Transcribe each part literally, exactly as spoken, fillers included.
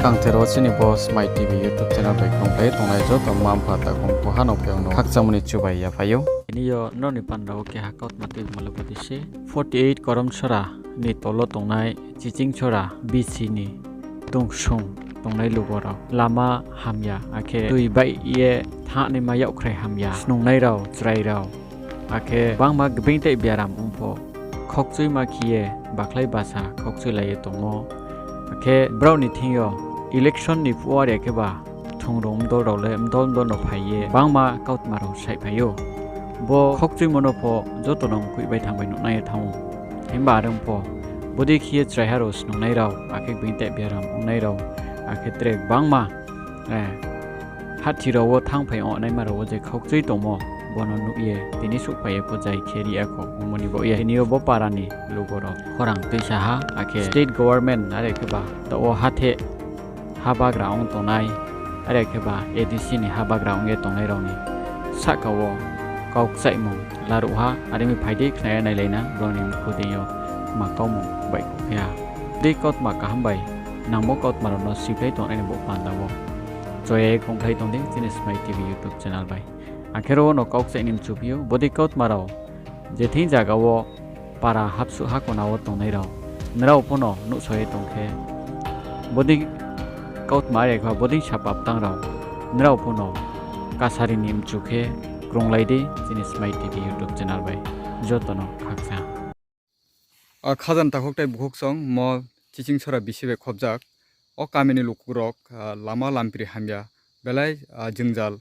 Kangthero chini bo Smai T V YouTube channel bai kongkhlai tongnai joto mma mpha takhu mkhu hano phaiyong no khakchangmo ni chubai yaphai ou. Tini yo nrao ni panda wo keha kautma tui malai bodei se forty eight Koromsora ni tolo tongnai Chichingchora B C ni tungsung tongnai lugo rao lama hamya, akhe tui bai ye thanngnaima yakkhrai hamya, snungnai rao, chrai rao, akhe bangma gbeing tei biaram ong pho, khokchuima khe ye bakhlai basa khokchui lai ye tongmo. Akhe brao ni thing yo election ni phuh are khe ba thungrung mdol rao le mdol mdol no phai ye bangma kautma rao saihphai ou. Bo khokchuimo no pho joto no mkoih bai thang bai nuhnai ye thanng ou. Himba are ong pho, bodei khe ye chraiha rao snungnai rao, akhe gbeing tei biaram ongnai rao, akhe tre bangma, eh, hathi rao wo thanngphai ongnaima rao wo je khokchui tongmo, bo no nuh ye tini souhphai ye pho jai khe ri ya kho ongmo ni baoh ye tini yo bo para ni lugo rao khorang tuisa ha, akhe state government are khe ba taoh wo hathe habagra ong tongnai, are khe ba A D C ni habagra ong ye tongnai rao ni sahka wo kau kchaihmung laruh ha, are mi phai di khnai ye nailai na, brao ni mkhu deing yo ma kaumung baihkhouh khe ha. Dei kautma kaham bai nangmo kautma rao no siphlai tongnai ni bo panda wo choya ye kongkhlai tong di chini Smai T V YouTube channel bai. Akhe ro wo no kau kchaih ni mchuphi ou, bodei kautma rao je thing zaga wo para hapsuh hakona wo tongnai rao, nrao pho no nuhsao ye tong khe, bodei kautma are khe bodei sapap tang rao, nrao pho no kasari ni mchu khe krunglai di chini Smai T V YouTube channel bai. Joto no khakchang. A, khajani takhuk tei bukhuk song mo Chichingchora B C bai khobjak. O kami ni lukurok, a, lama lampri hamya, belai, a, jwngjal,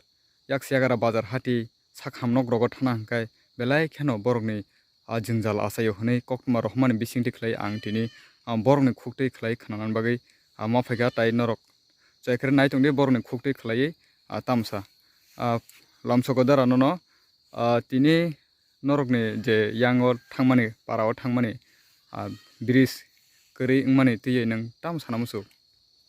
yaksa yagra bazar hati sakham nok rogo thana hingkhai belai kheno borok ni, a, jwngjal achai ou hwnwi koktma rohormani bisingtwi khlai ang tini, a, borok ni khuktwi khlai khnanan bagwi, a, ma phaikha tai norok chaikhre nai tongdi borok ni khuktwi khlaiwi, a, tamsa, a, lamsogo dara nono, a, tini norok ni je yang o thangmani, para o thangmani, a, bridge kwrwi wngmani twiwi nwng tamo sana muchung?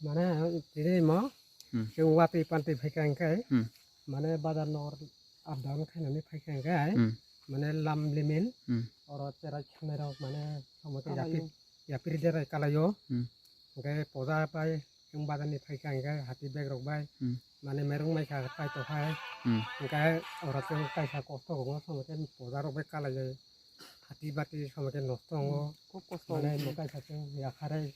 Mane, tini mo, hmm, chwng watwi pantwi phaikha hingkhai, hmm, mane, bazar nor up down khainani phaikha hingkhai, hmm, mane, lam limil, hmm, oro cherai khanai rok, mane, somo khe yapri, yapri derai kalai o, hmm, hingkhai poja pai, chwng bazar ni phaikha hingkhai, hati bag rok bai, hmm, mane, merung maikha pai tongkhai, hmm, hingkhai, oro chwng kaisa kosto wngo, somo khe poja rok bai kalai o. Hati bati somo khe nosto wngo. Khub kosto. Mane mokai satung yakharai,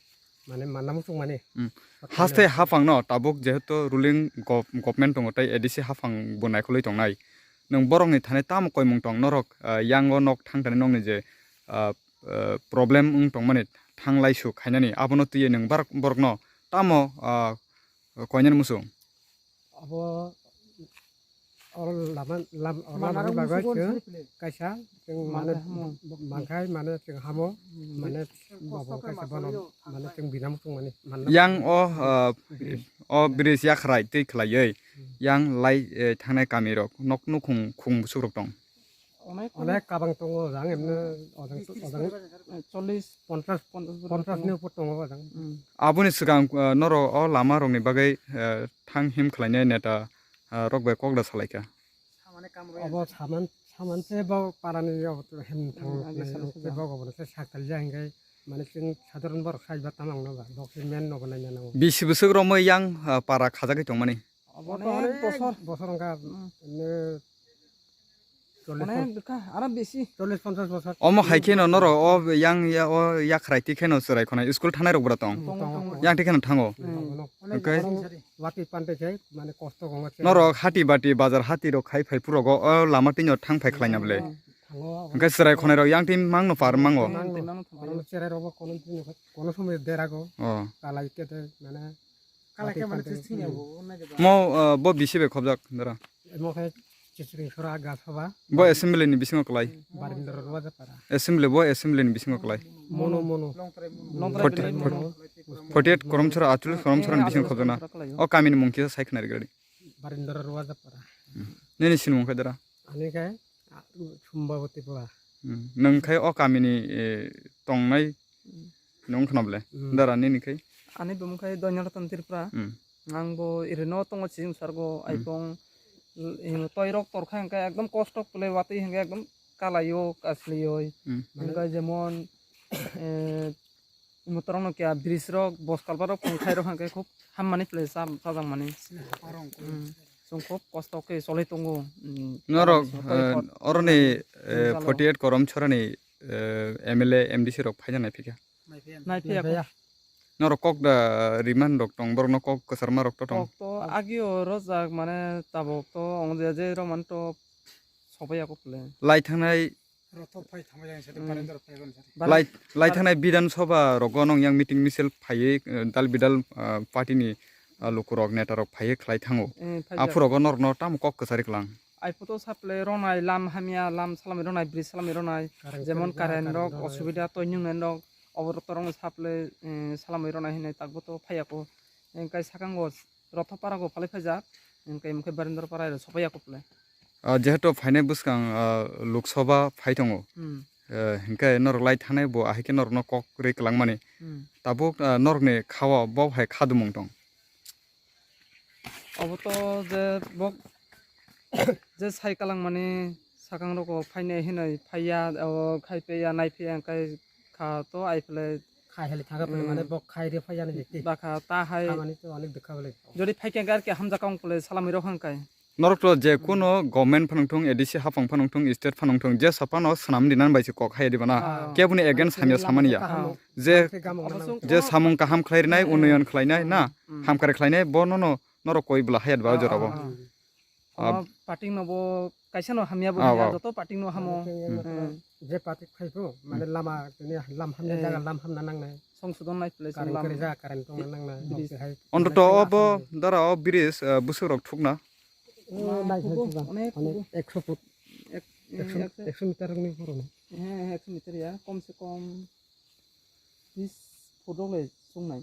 mane manna muchung mani. Hmm. Haste haphang no tabuk jehetu ruling gov-, government tongo tei A D C haphang bo naikolwi tongnai. Nwng borok ni thani tamo koimung tong norok, ah, yang o nok thang thani nokni je, ah, ah, problem wng tongmani thanglai su khainani abono twiwi nwng borok, borok no tamo, ah, koinani muchung? Abo, o lama, lam-, o lama ni bagwi chwng kaisa, chwng mane, mankhai mane chwng hamo, mane, abo kaisa bono, mane chwng bina muchung mani, manna yang o, ah, o bridge yakhrai twi khlaiwi, yang lai, eh, thangnai kami rok, nok nukhung khung bwswk rok tong. Onek kabang tongo ojang, emne ojang, ojang. Chollish, ponchash, ponchash ni upor tongo ojang. Hmm. Aboni swkang, ah, norok o lama rokni bagwi, ah, thang him khlainai neta, ah, rok bai kok da salaikha. Abo saman, saman se bo parani abo to hem thang nai, bo obono se sakal ya hingkhai, mane chwng sadharon borok sai ba tamang no ba, document no bo naina nango. Bisi bwswk romwi yang, ah, para khajagwi tongmani? Abo to onek bosor. Bosor wngkha, emne Onek bwkha, aro bisi. Chollish, ponchash bosor. Omo hai kheno norok o yang ya, o yakhrai twi kheno chwrai khonai school thangnai rok bwra tong? Tong, tong. Yang twi kheno thango? Hmm. Hwnkhe watwi pantwi khe, mane kosto gongo se. Norok hati bati bazar hati rok khai phai phurogo o lama twi no thang phai khlaina bwle? Thango. Hwnkhe chwrai khonai rok yang twi mang no par mango? Mang no thango. Oro chwrai rok bo kono twi no, kono somoi derago. Oh. Kalai khe de, mane Mo, ah, bo bisi bai khobjak dara? Emo khe Chiching Sora Gasaba. Bo assembly ni bisingo klai? Barindra Rajapara. Assembly, bo assembly ni bisingo klai? Mono, mono. Forty, forty, forty eight Koromsora, atulus Koromsora ni bisingo khobjakna. O kami ni mung kisa sai khna ri gari. Barindra Rajapara. Hmm. Nini sinimung khe dara? Ani khe, ah, Sumbawati Pura. Hmm. Nwng khe o kami ni, eh, tongnai Nung khna ble? Hmm. Dara nini khai? Ani bumung khai Doinaratan Tripura. Hmm. Ang bo irino tongo chini sargo, hmm, aipong, eh, toi rok tor khai hingkhe ekdom kosto kle watwi hingkhe ekdom kalaio, kaslaio. Hmm. Hingkhe jemon, eh, Imo torong no kya bridge rok, bos kalbar rok, khongthai rok hang khe khub hammani place, chajak mani. Chung khub kosto khe cholai tongo. Norok, oroni, forty eight Korom Chorani, M L A, M D C rok phaina nai phikha. Nai phikha. Norok kok da riman rok tong, borok no kok kwcharma rok to tong. Kok to agio rojak mane tabok to ong je je rok man to sobai ya kok le. Lai thangnai Lai, lai thangnai Bidhan Sabha rogo nong yang meeting misil phaiye, dal bidal party ni lukurok, netarok phaiye khlai thango. Aphuru rogo norok no tamo kok kwchari klang? Aiphuto saple ronai lam hamya, lam salamai ronai, bridge salamai ronai, jemon current rok, osubida, toinung nai rok, obo rok torong saple salamai ronai hinai takbo to phaiya ko. Engkai sakango rotho para go phalai phaijak, engkai mokhe Barendra para ro sopai ya ko phle. Jehetu phainai bwskang Lok Sabha phai tongo. Hinkhe norok lai thangnai bo ahai khe norok no kok ri klang mani. Tabuk norok ni khawa bo hai khadumung tong. Obo to je bo je sai kalang mani sakang rogo phainai hinoi phaiya, o khai paiya, nai phaiya, engkai kha to ai phle. Khai heli thaga phle mane bo khai ri phaiya ni bekti. Bakha ta hai. Khamani to onek dukha bole. Jodi phai khe gar khe hamjak kang phle salamai rok hang kai. Norok to je kuno government phanang thung, A D C haphang phanang thung, state phanang thung, je sapa no swnam di nan bai se kok hai di bana. Keboni against hamya samani ya. Je, je samung kaham khlai rinai, unnoyon khlainai na, hamkari khlainai, bo no no norok koi bla hayat ba jora bo. Party no bo kaisa no hamya bo hamya, joto party no hamo. Je party phai pho, mane lama, tini lam hamya jaga lam hamna nangnai. Songsodon nai phle current kari jaga current tongna nangnai. Ontoto obo dara o bridge bwswk rok thukna. Onek, onek, ekso foot. Ekso meter ni boro na. Heh, ekso meter ya, kom se kom bis foot rok le sungnai.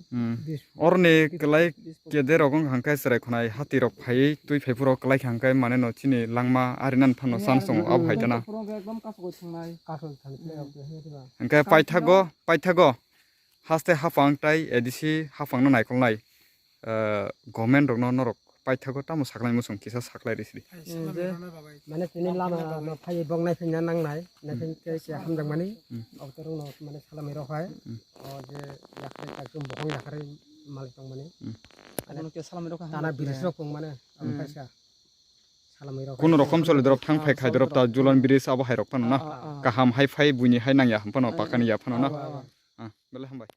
Oroni klai kede rok wng kha hwnkhe chwrai khwnai hati rok phaiwi twi phai phuru klai kha hwnkhe mane no chini langma ari nan phano chance tongo abo hai jana. Hwnkhe paithago, paithago haste haphang tai A D C haphang no naikolnai. Government rokno norok paithago tamo sakhlai muchung kisa sakhlai risi di. Mane tini lama no phaiwi bok naiphaina nangnai, naiphaina khe hamjakmani. Abo to rokno mane salamai rok hai. O je yakhrai takchung bokhong yakhrai malik tongmani. Abono khe salamai rok hai. Tana bridge rok tongmani. Abo kaisa salamai rok. Kuno rokom choli dorop thang phai khai dorop ta Julan bridge abo hai rok phano na. Kaham hai phai buini hai nangya phano pakani ya phano na. Belai hambai.